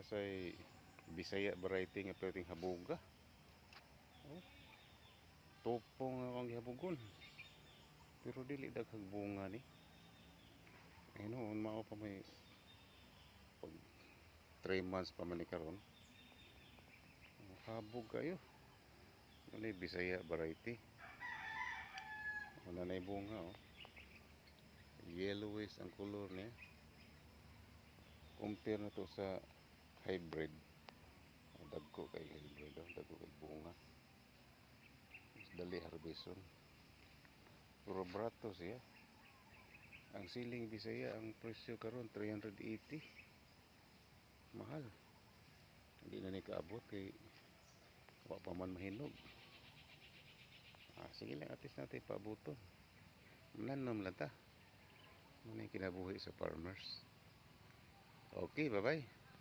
Say Bisaya variety nga perting habuga. Oh. Tupong nga akong gihabugon. Pero dili daghag bunga ni. Ay noon mao pa may pag 3 months pa man ni karon. Oh, habog kayo. Ano yung Bisaya variety? Wala na bunga, oh. Yellowish ang color niya. Compare na to sa hybrid. Oh, dagko kay hybrid, oh. Dagko kay bunga. Mas dali harveston. Pero barato siya. Ang siling Bisaya, ang presyo karon 380. Mahal. Hindi na ni kaabot kay wa pa man mahinog. Ah, sige lang, at least natin paabuton. Nanom lang ta. Ano yung kinabuhi sa farmers. Okay, bye-bye.